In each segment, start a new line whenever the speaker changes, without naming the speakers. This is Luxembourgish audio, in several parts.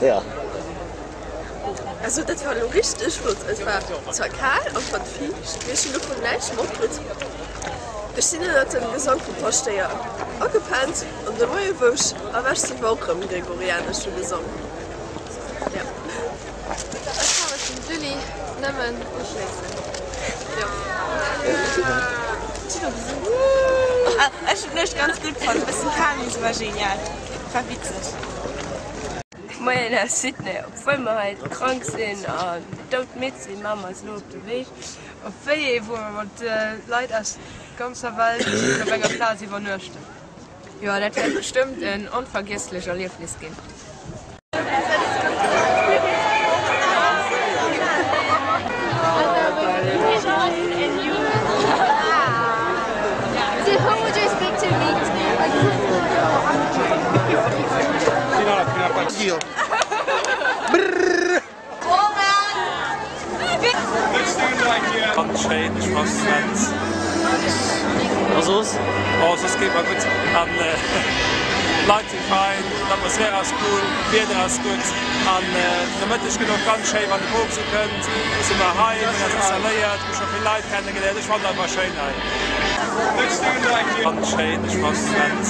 Jo.
Also dat war elo richteg flott. Et war zwar kal an et war fiicht, mee ech hunn dovun näischt matkritt. Ech sinn ënnert dem Gesang vum Paschtéier agepennt an de Moie wou ech erwächt sinn, war och rëm gregorianesche Gesang. Jo.
Ech ka mech dem Julie nëmmen uschléissen. Jo.
Ech hunn d'Nuecht ganz gutt fonnt, e bëssen kal, mee se war genial, war witzeg.
Moien aus Sydney, obwuel mer hei krank sinn an doudmidd sinn, maache mer eis elo op de Wee.
Op Veillée, wou mer mat Leit aus ganzer Welt op enger Plaz iwwernuechten.
Jo, dat wäert bestëmmt en onvergiesslech Erliefnis ginn.
Ganz schéin, ech fannen dat. A soss? Oh soss geet mer gutt an d'Leit si fein, d'Atmosphär ass cool, d'Wieder ass gutt an Nomëtteg gëtt och ganz schéi wann de Poopst ukënnt, si mer hei, hunn eis installéiert, hu scho vill Leit kennegeléiert, ech fannen einfach schéin hei. Ganz schéin, ech fannen dat.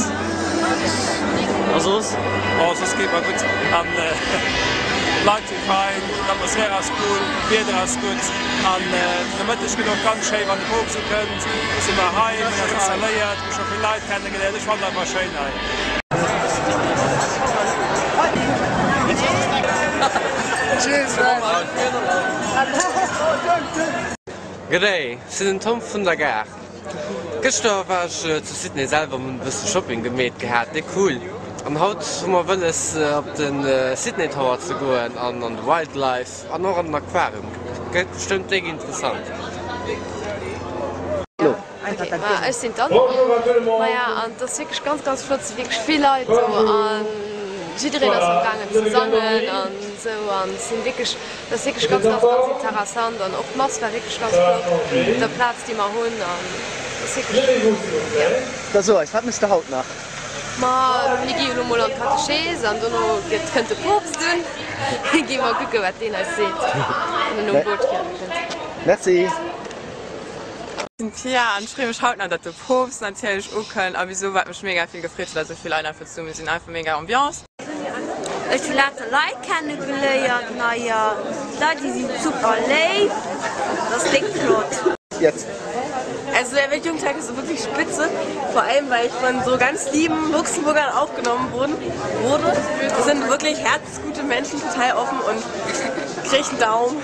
A soss? Oh soss geet mer gutt an d'Leit si fein, d'Atmosphär ass cool, d'Wieder ass gutt an Nomëtteg gëtt och ganz schéi wann de Poopst ukënnt, si mer hei, hunn eis installéiert, hu scho vill Leit kennegeléiert, ech fannen einfach schéin hei.
G'day, sinn den Tom vun der Gare. Gëschter war ech zu Sydney selwer an hunn e bësse Shopping gemeet gehat, déck cool. An haut hu mer wëlles op den Sydney Tower ze goen an an de Wildlife an och an den Aquarium. Gëtt bestëmmt déck interessant.
Ok, ma ech sinn d'Anne. Maja, an et ass wierklech ganz, ganz flott, et si wierklech vill Leit do an jiddereen ass am gaangen ze sangen an esou an et sinn wierklech, et ass wierklech ganz, ganz, ganz interessant an och d'Mass war wierklech ganz flott op der Plaz déi mer hunn an et ass wierklech, jo.
Da so eis, wat mëss de haut nach?
Ma mir gi jo elo mol an d'Katechees an dono gëtt, kënnt de Poopst un, gi mer kucke wat deen eis seet, wann en um Boot kënnt.
Merci.
Sinn d'Pia an ech freeë mech haut nach dat de Poopst natierlech ukënnt a wisou wat mech mega vill gefreet huet dat esou vill Leit einfach zesumme sinn einfach mega Ambiance.
Ech hu lauter Leit kenne geléiert neier Leit déi sinn super léif dat ass déck flott.
Jetzt.
Also der Weltjugendtag ist wirklich spitze, vor allem weil ich von so ganz lieben Luxemburgern aufgenommen wurde. Das sind wirklich herzensgute Menschen, total offen und krieg einen Daumen.